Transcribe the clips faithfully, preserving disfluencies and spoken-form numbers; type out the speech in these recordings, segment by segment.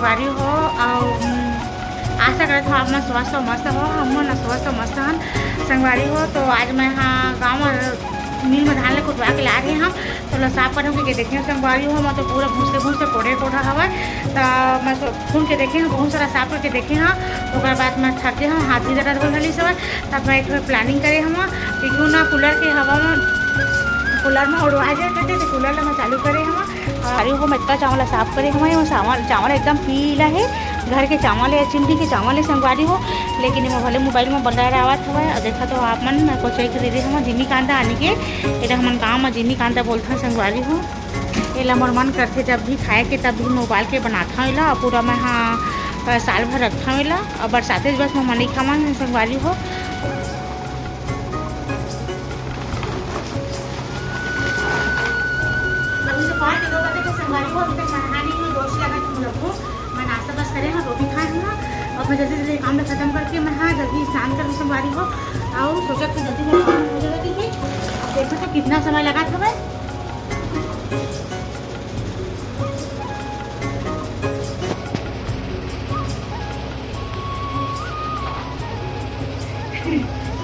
संगवारी हो, अउ, हम्म, आशा करत हो आप मन स्वस्थ अउ मस्त हो। हम मन स्वस्थ अउ मस्त हन संगवारी हो। तो आज मैं हा गाँव म मिल म धान ले कुटवा के ला रहे हम, तो ला साफ करहूँ के देखे हो संगवारी हो, मैं तो पूरा भूसे भूसे कोड़े कोड़ा हवय। त मैं सो-, खून के देखे हूँ, बहुत सारा साफ करके देखे हूँ। ओकर बाद मैं थक गे हूँ, हाथ भी दर्द होने लगिस हवय। तब मैं एक ठो planning करे हूँ कि क्यों ना कूलर के हवा में, कूलर में उड़वा जाए करके, तो कूलर ला मैं चालू करे हूँ। अरे हो, मैं इतना चावल ला साफ करे हूँ, वो चावल, चावल एकदम पीला है। घर के चावल है, चिमटी के चावल है संगवारी हो, लेकिन एमा भले मोबाइल में बलर आवत हवय। अउ देखा तो आप मन, मैं कोचई खरीदे हूँ जिमी कांदा आने के, एला हमन गाँव में जिमी कांदा बोलथन संगवारी हो। एला मोर मन करथे जब भी खाए के, तब भी मैं उबाल के बनाथंव एला, अउ पूरा मैं हा, अ, साल भर रखथंव एला, अउ बरसाते बस मैं नइ खावन संगवारी हो। अभी तो पहुंच दो बजे के संगवारी हो, अभी तक नहाने में दोस्त लगा तुम लोग को। मैं नाश्ता बस करे हूँ, रोटी खाए हूँ ना, और मैं जल्दी जल्दी काम में खत्म करके मैं हा जल्दी स्नान करूँ संगवारी हो। अउ सोचा था जल्दी मेरा काम हो जाएगा, ठीक है। अब देखो तो कितना समय लगा था भाई।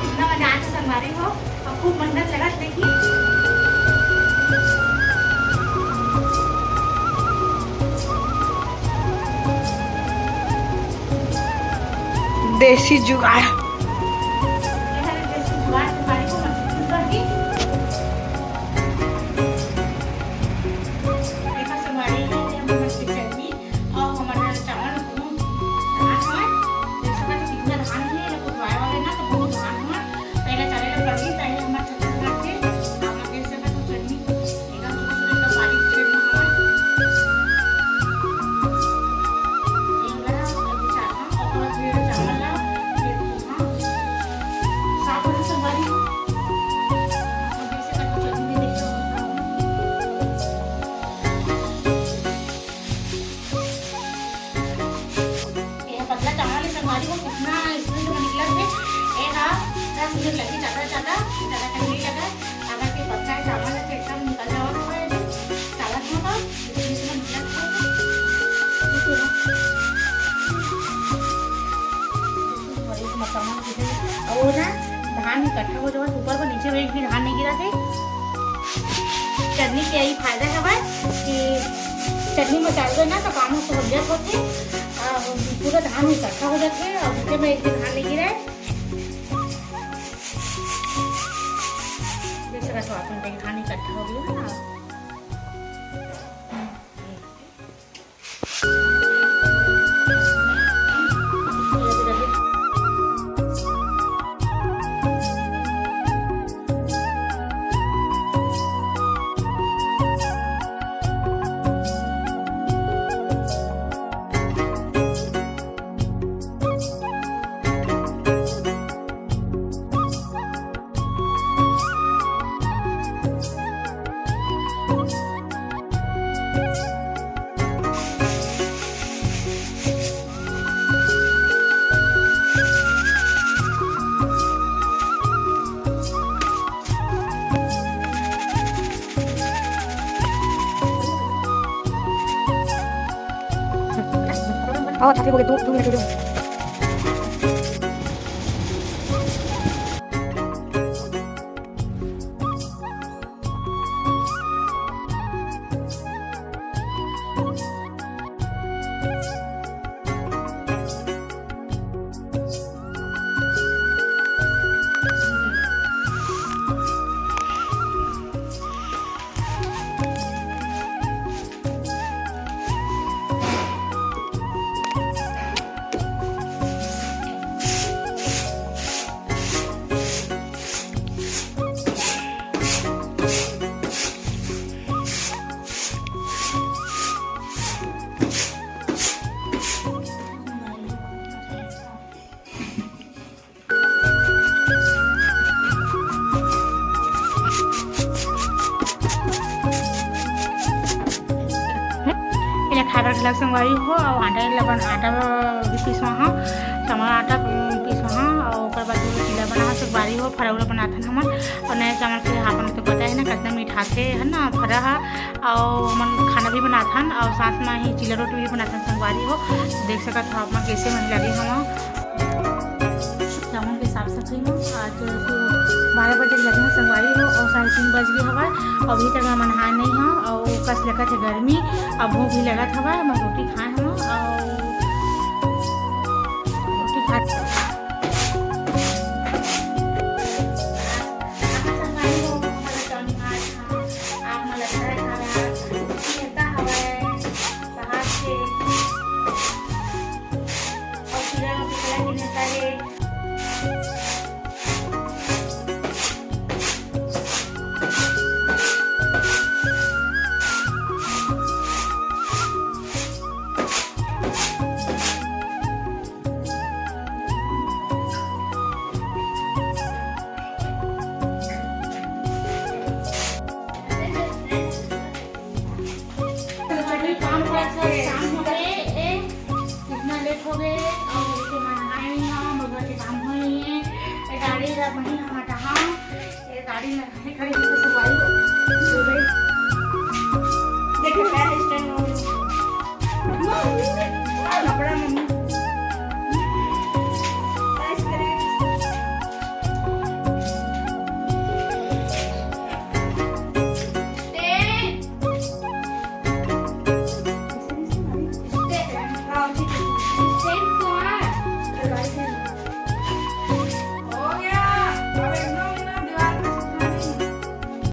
कितना मजा आता संगवारी हो, और खूब मंडत लगा, देखिए। देसी जुगाड़। ये है देसी जुगाड़, संगवारी हो, मत कुछ कर दी। देखो संगवारी, ये हमर मछली चटनी और हमर चावल, दोनों धान हवय। देख सकत हो कितना धान हे, ये कुटवाए वाले ना, तो बहुत धान हवय। पहले चले ला पड़ही, पहले हमर छत्तीसगढ़ के, आप मन देख सकत हो चटनी, एकदम छोटे-छोटे, एकदम बारीक चटनी हवय। ये वाला, ये चावल, और फिर चावल ला, फिर हाँ, साफ वाला संगवारी हो। ये पतला चावल है संगवारी हो, कितना इसमें से निकलत हे। ये हा, दस मिनट लगी, ज्यादा, ज्यादा, ज्यादा time नहीं लगा। अगर के पतला चावल है, तो एकदम निकल जावा थोड़ा, ये चावल होगा। अउ ना धान इकट्ठा हो जावत ऊपर बर, नीचे में एक भी धान नहीं गिरत हे। चटनी के यही फायदा हवय कि चटनी में डालबे ना तो काम ह सुगंधित होथे, अउ पूरा धान इकट्ठा हो जाथे अउ नीचे में एक भी धान नहीं गिरे। देख सकत हो आप मन, धान इकट्ठा हो गया ना। आओ, अच्छा, ठीक हो गया, दो, दो मिनट हो गए। एला खाए बर घलक संगवारी हो, अउ आटा ला बन-, आटा भी पिसवा हव, चावल आटा, उम, पिसवा हव, अउ ओकर बाद वो चीला बना हव, संगवारी हो, फरा उरा बनाथन हमन। और नया चावल के अपन तो पता है ना, कितना मीठाथे है ना फरा हा। और हमन खाना भी बनाथन और साथ में ही चीला रोटी भी बनाथन संगवारी हो। तो देख सकत हो आप मन कैसे मन लगे हवा। चावल के साफ सफाई में आज तो बारह बजे लगे हैं संगवारी हो और साढ़े तीन बज गए हवा। अभी तक मैं नहाए नहीं हूँ और कस लगत है गर्मी। अब भूख भी लगत हवा, मैं रोटी खाए हूँ और रोटी खा तो चलिए, काम थोड़ा सा शाम हो गए, ए, इतना लेट हो गए और इसके नहाए नहीं हम, घर के काम हो नहीं है। ये गाड़ी ला वहीं हम हटाहा, ये गाड़ी में खड़ी खड़ी से सफाई हो।